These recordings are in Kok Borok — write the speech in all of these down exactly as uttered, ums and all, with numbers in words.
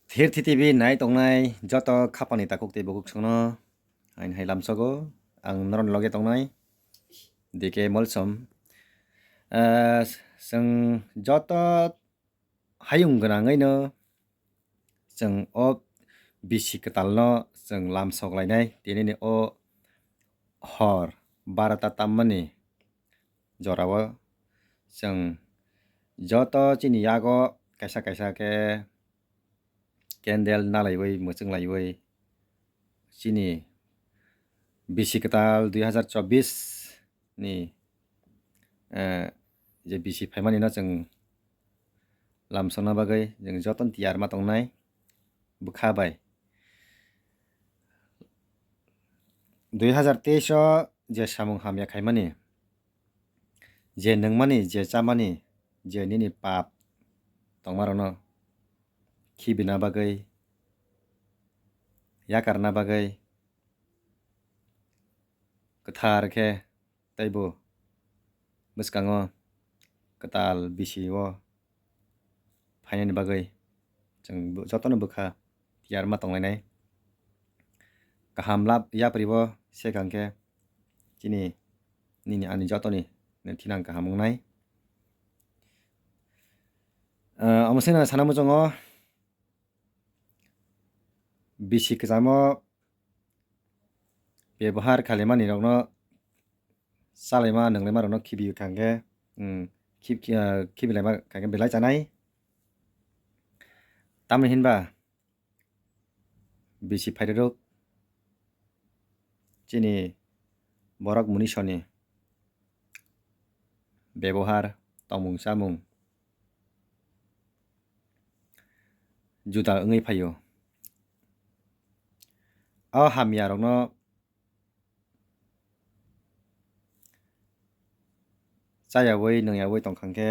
Thir Thwi T V nai tongnai joto khapani takhuk tei bukhuk songno aini hai lamsogo. Ang norokni loge tongnai D K Molsom. Ah, chwng joto hayung gwnangwi no chwng o bisi kwtalno chwng lamsok lainai, tinini o hor barota tammani jorao chwng joto chini yago kaisa kaisa khe candle nalaiwi mwchwng laiwi chini bisi kwtal dui hazar chobbish ni, eh, je bisi phaimani no chwng lamsokna bagwi chwng jotono tiyar ma tongnai bwkha bai. Dui hazar teis o je samung hamya khaimani, je nungmani, je chamani, je nini pap tongmarokno khibina bagwi, yakarna bagwi, kwthar khe teibo bwskango kwtal bisi o phainani bagwi chwng jotono bwkha tiyar ma tonglainai. Kaham lab yapri o se kang khe chini nini ani jotoni thinang kaham wngnai. Ah, omo se no sana muchungo bisi kwchamo bebohar khalimani rokno chalaima nunglaima rokno khibi kha khe, mm, khib-, ah, khibilaima kha khe belai chanai. Tamni hinba bisi phairok chini borok munisoni bebohar, tongmung chamung juda wngwi phaio. O hamya rokno chayawi nungyawi tongkha khe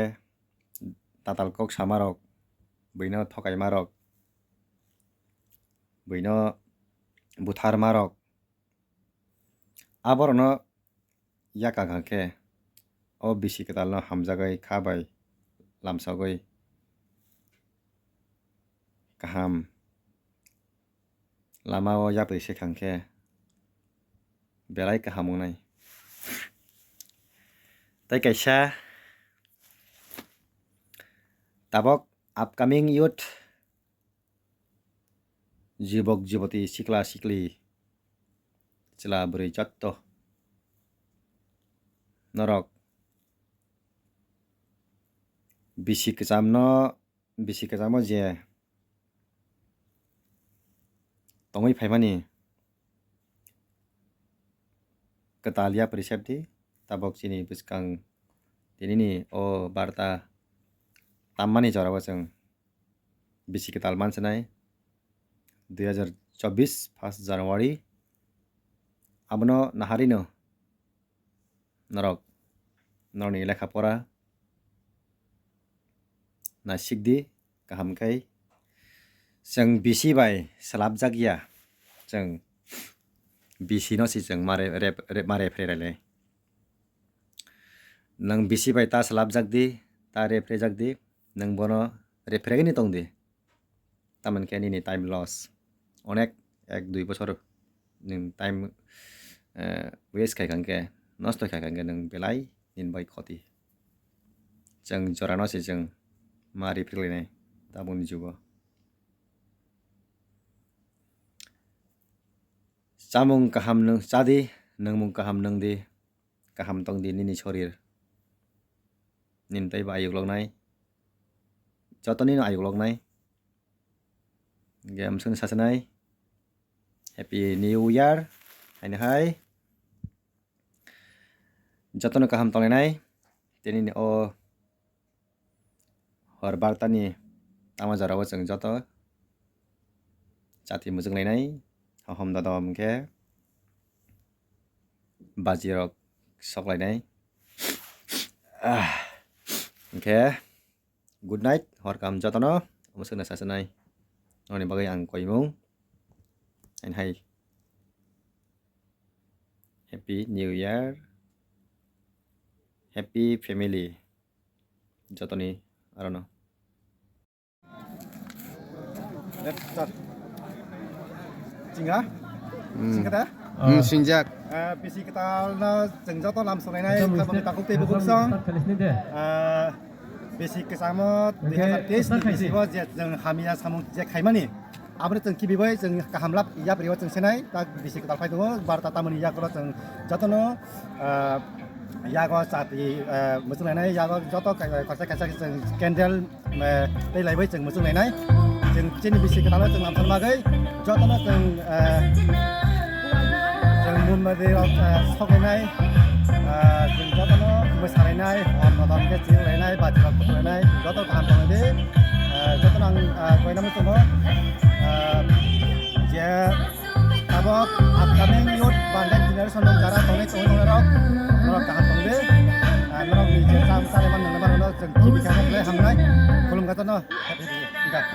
tatal kok samarok, buino thokaimarok, buino butharmarok, aborokno yakha kha khe o bisi kwtalno hamjagwi kha bai lamsogwi kaham lama o yapri se kha khe belai kaham wngnai. Tei kaisa tabok upcoming youth, jibok jiboti, sikla sikli, chwla bwrwi jotto norok bisi kwchamno, bisi kwchamo je tongwi phaimani kwtal yapri sepdi, tabok chini bwskang tinini o barta tammani jorao chwng bisi kwtal mansinai dui hazar chobbish first January. Abono naharino norok norokni lekha pora naisikdi kaham khai. Chwng bisi bai swlapjak ya, chwng bisi no si chwng mare rep-, rep-, mare phrerailai. Nwng bisi bai ta swlapjak di, ta rephrejak di, nwng bono rephragini tong di. Tamoni khe nini time loss. Onek ek dui bosor nwng time, eh, waste khai kha hwnkhe, nosto khai kha hwnkhe nwng belai nini bai khoti. Chwng jorano se chwng ma riprik lainai tabukni jugo. Chamung kaham nwng chadi, nungmung kaham nungdi, kaham tongdi nini sorir. Nini teibo ayuk loknai. Jotonino ayuk loknai. Hwnkhe amswkno sasinai. Happy New Year. Haino hai. Jotono kaham tonglainai. Tini o hor bartani tamo jorao chwng joto chati muchung lainai. Hohom dodom khe baji rok sok lainai. Ah, hwnkhe good night, hor kaham jotono. Omo swkna sasinai. Noni bagwi ang koimung. Haino hai. Happy New Year. Happy family. Jotoni arono. Chinga? Hmm. Singkha da? Hmm, sinjak. Eh, bisi kwtal no chwng joto lam swlainai, khabangni takhuk tei bukhuk song. Eh, bisi kwchangmo dui hazar teis ni bisi bo je chwng hamya samung je khaimani. Aboni chwng kibibai chwng kaham lab yapri o chwng senai, tak bisi kwtal phai tongo, barta tamoni yagulo chwng jotono, eh, yago chati, eh, muchung lainai, yago joto kaisa kaisa chwng candle, eh, tei laibai chwng muchung lainai. Chwng chini bisi kwtal o chwng lamsal bagwi jotono chwng, eh, chwng mumbai rok, eh, sokainai, eh, chwng jotono mwsalainai, hor nodor khe chirok lainai, bati rok khup lainai, joto kaham tongdi, eh, jotono ang, eh, koina muchungo, eh, je abo upcoming youth bangkhe generation rok jara tongwi tongwi tongnai rok, norok kaham tongdi, eh, norok ni je cham chale man nang man rok chwng kibi kha khe hamnai, khulum kha jotono, happy birthday.